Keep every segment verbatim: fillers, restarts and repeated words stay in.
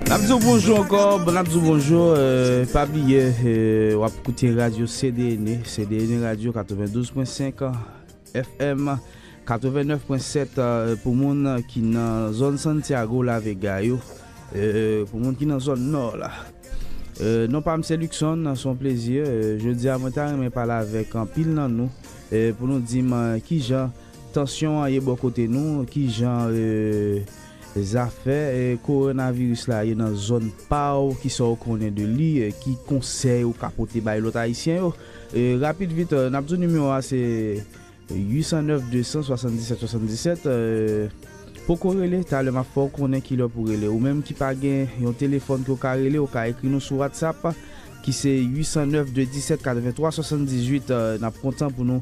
N ap di w bonjou ankò, bon, n ap di w bonjou, euh, pa bliye, euh, w ap koute radyo C D N, C D N radyo katrevendouz pwen senk F M, katrevenèf pwen sèt, euh, pou moun ki nan zòn Santiago La Vega yo, euh, pou moun ki nan zòn nò la. Euh, non pa m se Luckson, se yon plezi. Euh, jodi a mwen ta renmen pale avèk anpil nan nou, euh, pou nou di m, euh, kijan tansyon an ye bò kote nou, kijan, euh, zafè, euh, kowonaviris la ye nan zòn pa w, kisa w konnen de li, euh, ki konsèy ou ka pote bay lòt ayisyen yo. Euh, rapid vit, euh, n ap di w nimewo a se uit san nèf de san swasanndisèt swasanndisèt, euh, poko rele, talè m ap fè w konnen kilè pou rele. Ou menm ki pa gen yon telefòn ke w ka rele, ou ka ekri nou sou WhatsApp, ki se uit san nèf de disèt katrevenntwa swasanndizuit, euh, n ap kontan pou nou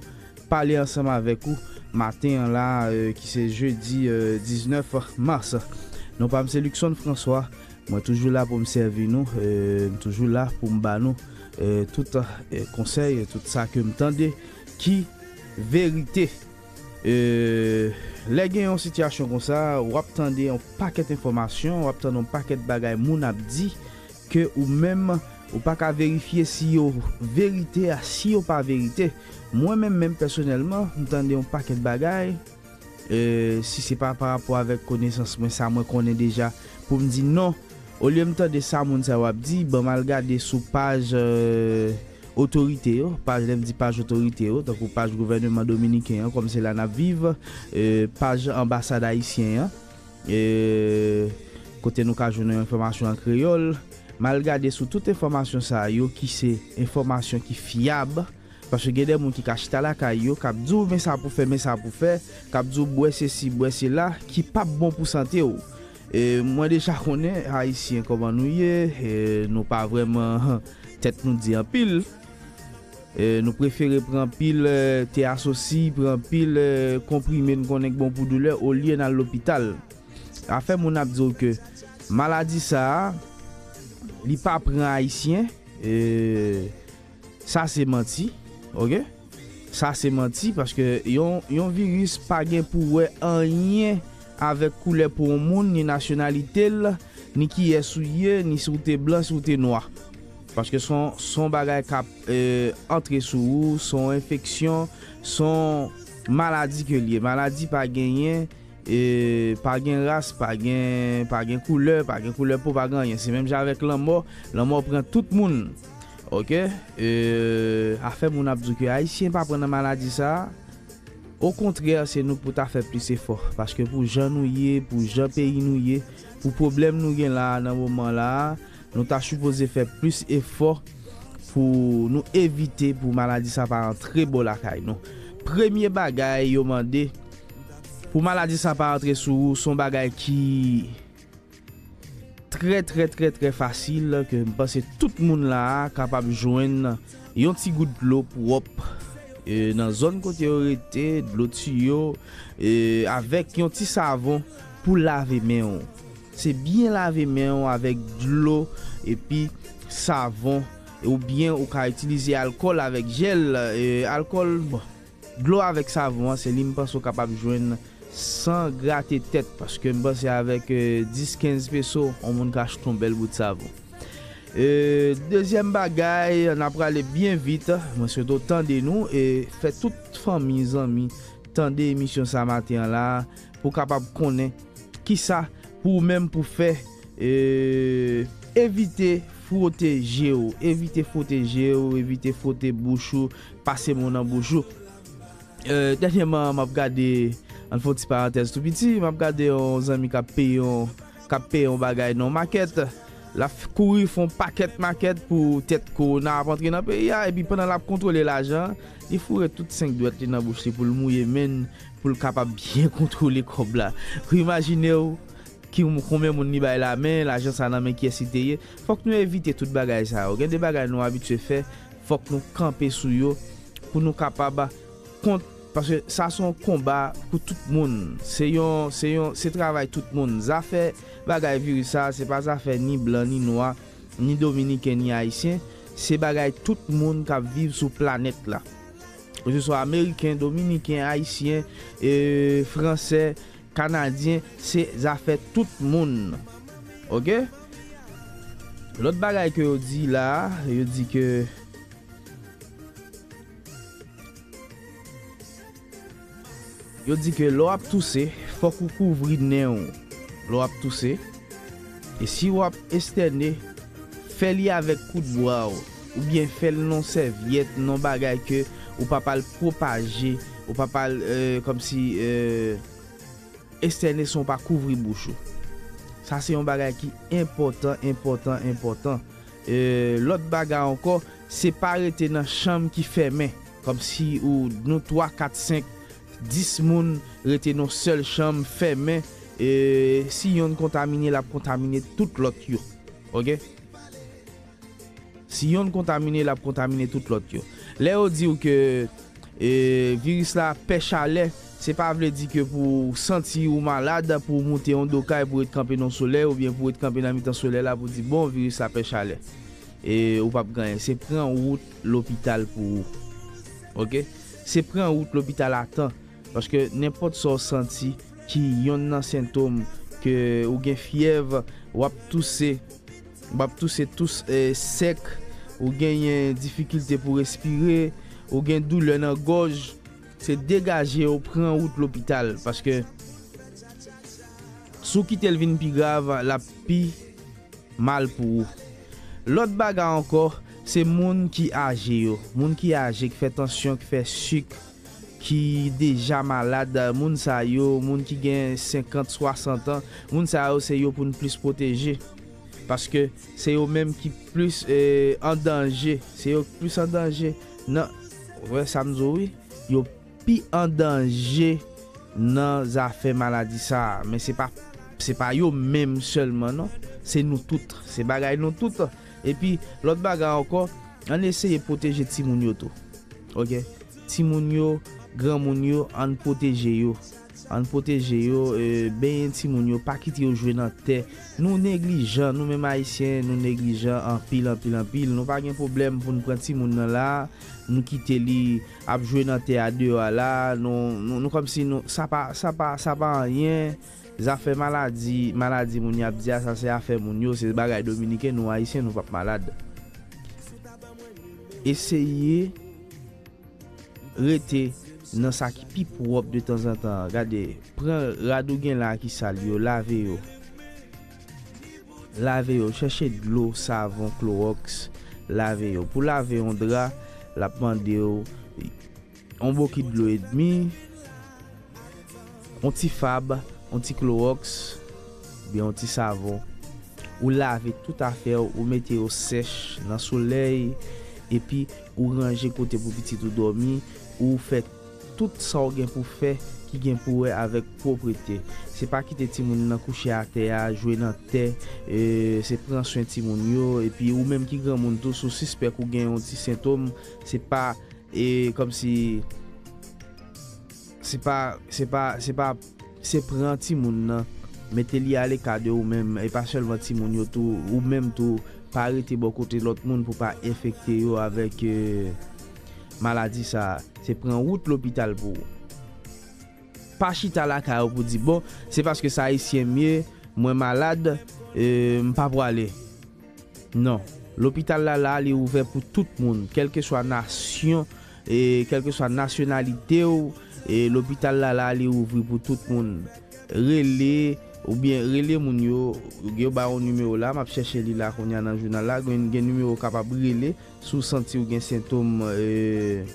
pale ansanm avèk ou maten an la, euh, ki se jedi, euh, diznèf mas. Non pa m se Luckson François. Mwen toujou la pou m sèvi nou, euh, m toujou la pou m ba nou, euh, tout, euh, konsèy, tout sa ke m tande ki verite. Euh, lè gen yon sitiyasyon konsa, w ap tande yon pakèt enfòmasyon, w ap tande yon pakèt bagay moun ap di ke ou menm ou pa ka verifye si yo verite a, si yo pa verite. Mwen menm, menm pèsonèlman, m tande yon pakèt bagay, euh, si se pa pa rapò avèk konesans mwen, sa mwen konnen deja, pou m di non. Olye m tande sa moun sa yo ap di, ban m al gade sou paj, euh, otorite yo, paj, lè m di paj otorite yo, tankou paj gouvèneman dominiken an, kòm se la n ap viv, euh, paj anbasad ayisyen an, euh, kote nou ka jwenn yon enfòmasyon an kreyòl. M al gade sou tout enfòmasyon sa yo ki se enfòmasyon ki fyab, paske gen de moun ki ka chita lakay yo, k ap di w men sa pou fè, men sa pou fè, k ap di w bwè sesi, bwè sela, ki p ap bon pou sante w. E mwen deja konnen Ayisyen kòman nou ye, e nou pa vrèman tèt nou di anpil. E nou prefere pran pil, e, te asosi, pran pil, e, konprime n konnen k bon pou doulè olye n al lopital. Afè moun ap di w ke maladi sa a, li pa pran Ayisyen, e, sa se manti, oke? Sa se manti, paske yon, yon viris pa gen pou wè anyen avèk koulè po yon moun, ni nasyonalite l, ni kiyès ou ye, ni si w te blan, si w te nwa. Paske se yon, se yon bagay k ap, e, antre sou ou, se yon enfeksyon, se yon maladi ke l ye. Maladi pa genyen, e, pa gen ras, pa gen, pa gen koulè, pa gen koulè po, pa gen anyen. Se menm jan avèk lanmò, lanmò pran tout moun. Oke? E, afè moun ap di w ke Ayisyen pa pran nan maladi sa a. Okontrè, se nou pou ta fè plis efò. Paske pou jan nou ye, pou jan peyi nou ye, pou pwoblèm nou gen la a nan moman la a, nou ta sipoze fè plis efò pou nou evite pou maladi sa pa antre bò lakay nou. Premye bagay yo mande, pou maladi sa pa antre sou ou, se yon bagay ki trè, trè, trè, trè fasil, ke m panse tout moun la a kapab jwenn yon ti gout dlo pwòp, e, nan zòn kote yo rete, dlo tiyo, e, avèk yon ti savon pou lave men w. Se byen lave men w avèk dlo epi savon, oubyen ou ka itilize alkòl avèk jèl, e, alkòl, bon, dlo avèk savon an, se li m panse w kapab jwenn san grate tèt, paske m panse avèk, e, dis, kenz peso, yon moun ka achte yon bèl bout savon. E, dezyèm bagay, n ap prale byen vit, mwen swete w tande nou, e fè tout fanmi, zanmi, tande emisyon sa maten an la, pou w kapab konnen kisa pou ou menm pou fè, e, evite fwote je w, evite fwote je w, evite fwote bouch ou, pase men w nan bouch ou. E, dènyèman, m ap gade, ann fè yon ti parantèz tou piti, m ap gade yon zanmi k ap peye yon, k ap peye yon bagay nan yon makèt. L ap kouri fè yon pakèt makèt pou tèt kowona ap antre nan peyi a, epi pandan l ap kontwole lajan an, li foure tout senk dwèt li nan bouch li pou l mouye men l, pou l kapab byen kontwole kòb la. Ou imajine w ki, konbyen moun li bay lamen, lajan sa nan men kiyès li te ye. Fòk nou evite tout bagay sa yo. Gen de bagay nou abitye fè, fòk nou kanpe sou yo pou nou kapab kont, paske sa se yon konba pou tout moun. Se yon, se yon, se travay tout moun. Zafè bagay viris sa, se pa zafè ni blan, ni nwa, ni dominiken, ni ayisyen. Se bagay tout moun k ap viv sou planèt la. Ke se swa ameriken, dominiken, ayisyen, e, fransè, kanadyen, se zafè tout moun. Oke? Lòt bagay ke yo di la, yo di ke yo di ke lè w ap touse, fòk ou kouvri nen w lè w ap touse. E si w ap estène, fè li avèk kout bra w, oubyen fè l nan sèvyèt, nan bagay ke ou pa pral pwopaje, ou pa pral, euh, kòmsi, euh, estène san w pa kouvri bouch ou. Sa se yon bagay ki enpòtan, enpòtan, enpòtan. Euh, lòt bagay ankò, se pa rete nan chanm ki fèmen. Kòmsi ou, nou twa, kat, senk, dis moun rete nan sèl chanm fèmen. E si yonn kontamine, l ap kontamine tout lòt yo. Oke? Si yonn kontamine, l ap kontamine tout lòt yo. Lè yo di w ke, e, viris la pè chalè, se pa vle di ke pou w santi ou malad, pou w moute yon do kay, pou w ret kanpe nan solèy, oubyen pou w ret kanpe nan mitan solèy la, pou w di, bon, viris la pè chalè. E ou p ap gen anyen. Se pran wout lopital pou ou. Oke? Se pran wout lopital a tan. Paske nenpòt sa w santi ki yonn nan sentòm, ke ou gen fyèv, w ap touse, w ap touse tous, eh, sèk, ou genyen difikilte pou respire, ou gen doulè nan gòj, se degaje w, pran wout lopital. Paske si w kite l vin pi grav, l ap pi mal pou ou. Lòt bagay ankò, se moun ki aje yo. Moun ki aje, ki fè tansyon, ki fè sik, ki deja malad. Moun sa yo, moun ki gen senkant, swasant an, moun sa yo, se yo pou n plis pwoteje. Paske se yo menm ki plis, eh, an danje. Se yo ki plis an danje nan, wè sa m di w, wi. Yo pi an danje nan zafè maladi sa a. Men se pa, se pa yo menm sèlman, non. Se nou tout. Se bagay nou tout. Epi, lòt bagay ankò, ann eseye pwoteje timoun yo tou. Oke? Timoun yo, granmoun yo, ann pwoteje yo. Ann pwoteje yo, eh, benyen timoun yo, pa kite yo jwe nan tè. Nou neglijan, nou menm Ayisyen, nou neglijan anpil, anpil, anpil. Nou pa gen pwoblèm pou n pran timoun nan la, nou kite li ap jwe nan tè a deyò a la, nou, nou, nou kòmsi nou, sa pa, sa pa, sa pa anyen. Zafè maladi, maladi moun y ap di a, sa se afè moun yo, se bagay dominiken, nou Ayisyen, nou p ap malad. Eseye rete nan sa ki pi pwòp de tanzantan. Gade, pran rad ou gen la ki sal yo, lave yo. Lave yo, chèche dlo, savon, klowòks, lave yo. Pou lave yon dra, l ap mande w yon bokit dlo edmi, yon ti fab, yon ti klowòks, oubyen yon ti savon. Ou lave tout afè w, ou mete yo sèch nan solèy, epi ou ranje kote pou pitit ou dòmi, ou fè tout sa w gen pou fè ki gen pou wè avèk pwoprete. Se pa kite timoun nan kouche atè a, jwe nan tè, e, se pran swen timoun yo, epi ou menm ki granmoun tou, si w sispèk ou gen yon ti sentòm, se pa, e, kòmsi, se pa, se pa, se pa, se pran timoun nan, mete li aleka de ou menm, e pa sèlman timoun yo tou, ou menm tou, pa rete bò kote lòt moun pou pa enfekte yo avèk, e, maladi sa a. Se pran wout lopital pou ou. Pa chita lakay ou pou di, bon, se paske se Ayisyen m ye, mwen malad, e, m pa pwale. Non. Lopital la la, li ouvè pou tout moun, kèlkeswa nasyon, e, kèlkeswa nasyonalite w, e, lopital la la, li ouvri pou tout moun. Rele, oubyen rele moun yo, yo ba yon nimewo la, m ap chèche li la kounye a nan jounal la, gen, gen nimewo w kapab rele, si w santi w gen sentòm, e,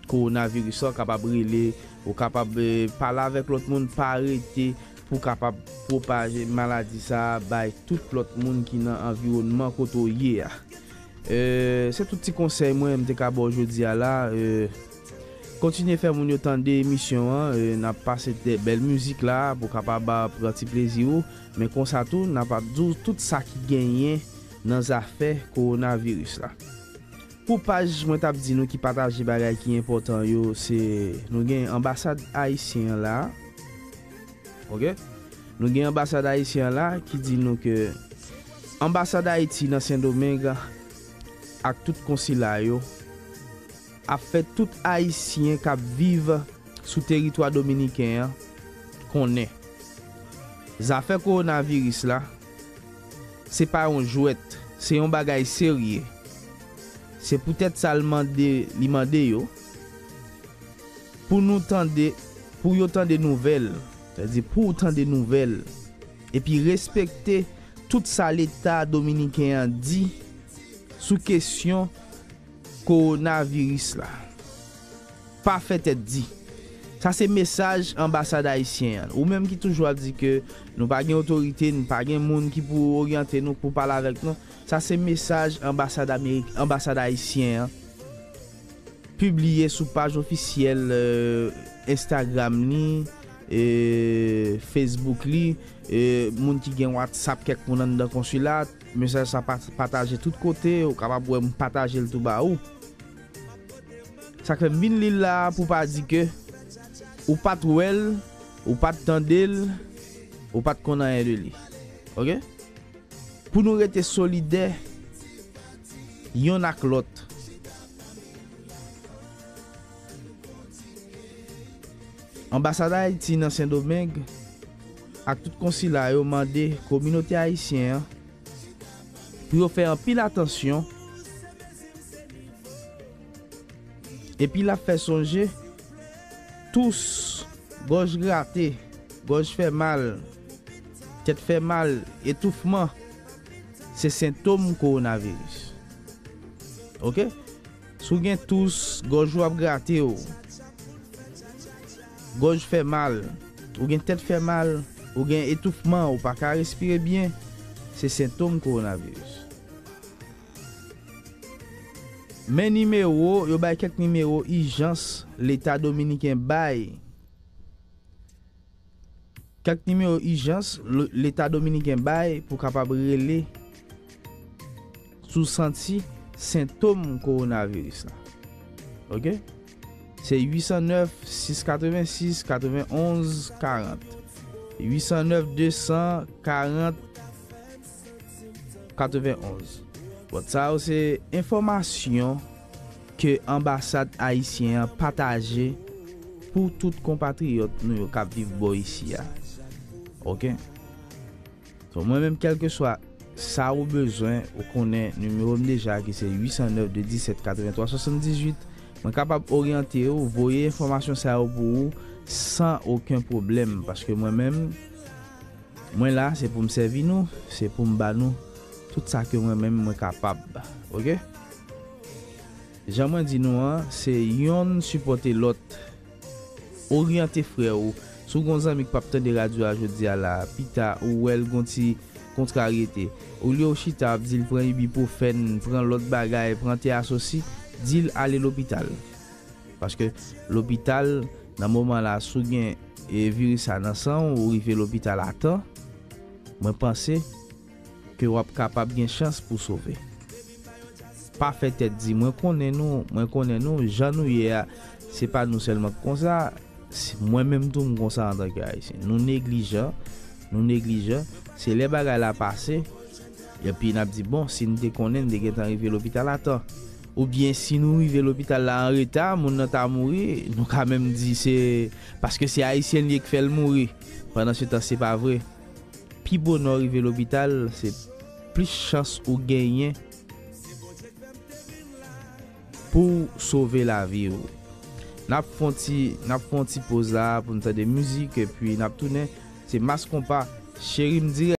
kowonaviris la, w kapab rele, ou kapab, e, pale avèk lòt moun, pa rete pou w kapab pwopaje maladi sa a bay tout lòt moun ki nan anviwònman kote w ye a. E, se tout ti konsèy mwen m te ka ba w jodi a la. E, kontinye fè moun yo tande emisyon an. E, n ap pase de bèl mizik la pou w kapab, a, pran ti plezi w. Men konsa tou, n ap ap di w tout sa ki genyen nan zafè kowonaviris la. Pou paj mwen t ap di nou ki pataje bagay ki enpòtan yo, se nou gen anbasad ayisyen an la. Oke? Nou gen anbasad ayisyen an la ki di nou ke anbasad Ayiti nan Sendomeng ak tout konsila yo ap fè tout Ayisyen k ap viv sou teritwa dominiken an konnen zafè kowonaviris la, se pa yon jwèt, se yon bagay serye. Se poutèt sa l mande, li mande yo pou nou tande, pou yo tande nouvèl. Sètadi pou w tande nouvèl epi respekte tout sa Leta dominiken an di sou kesyon kowonaviris la. Pa fè tèt di. Sa se mesaj anbasad ayisyen an. Ou menm ki toujou ap di ke nou pa gen otorite, nou pa gen moun ki pou oryante nou, pou pale avèk nou. Sa se mesaj anbasad Amerik, anbasad ayisyen an pibliye sou paj ofisyèl, euh, Instagram li, e Facebook li, e moun ki gen WhatsApp kèk moun anndan konsila, mesaj sa pa-, pataje tout kote, ou kapab wè m pataje l tou ba ou. Sa k fè m vin li l la a pou pa di ke ou pa t wè l, ou pa t tande l, ou pa t konn anyen de li. Oke? Pou nou rete solidè yonn ak lòt. Anbasad Ayiti nan Sendomeng ak tout konsila yo mande kominote ayisyen an pou yo fè anpil atansyon. Epi l ap fè sonje, tous, gòj grate, gòj fè mal, tèt fè mal, etoufman, se sentòm kowonaviris. Oke? Si w gen tous, gòj ou ap grate w, gòj fè mal, ou gen tèt fè mal, ou gen etoufman, ou pa ka respire byen, se sentòm kowonaviris. Men nimewo, yo bay kèk nimewo ijans Leta dominiken bay. Kèk nimewo ijans lo-, Leta dominiken bay pou kapab rele si w santi sentòm kowonaviris la. Oke? Se uit san nèf, sis katrevensis, katrevenonz, karant. Uit san nèf, de san karant, katrevenonz. Bon, sa yo se enfòmasyon ke anbasad ayisyen an pataje pou tout konpatriyòt nou yo k ap viv bò isi a. Oke? So, mwen menm, kèlkeswa sa ou bezwen, ou konnen nimewo m deja ki se uit san nèf, de disèt, katrevenntwa, swasanndizuit. Mwen kapab oryante w, voye enfòmasyon sa yo pou ou san okenn pwoblèm, paske mwen menm, mwen la, se pou m sèvi nou, se pou m ba nou tout sa ke mwen menm mwen kapab. Oke? Jan mwen di nou an, se yonn sipòte lòt. Oryante frè w. Si w gen yon zanmi k p ap tande radyo a jodi a la, pita ou wè l gen yon ti kontraryete, olye w chita ap di l pran ibipwofèn, pran lòt bagay, pran te asosi, di l ale lopital. Paske lopital, nan moman la, si w gen, e, viris sa nan san w, ou rive lopital a tan, mwen panse ke w ap kapab gen chans pou w sove. Pa fè tèt di, mwen konnen nou, mwen konnen nou, jan nou ye a, se pa nou sèlman k konsa, se mwen menm tou m konsa antanke Ayisyen. Nou neglijan, nou neglijan, se lè bagay la pase, epi n ap di, bon, si n te konnen, n te gentan rive lopital a tan. Oubyen si nou rive lopital la an reta, moun nan ta mouri, nou ka menm di se paske se Ayisyen l ye k fè l mouri. Pandan se tan, se pa vre. Pi bonè w rive lopital, se plis chans ou genyen pou w sove lavi w. N ap fè yon ti, n ap fè yon ti poz la pou n tande mizik, epi n ap tounen. Se Mass Konpa, Cheri m dirèk.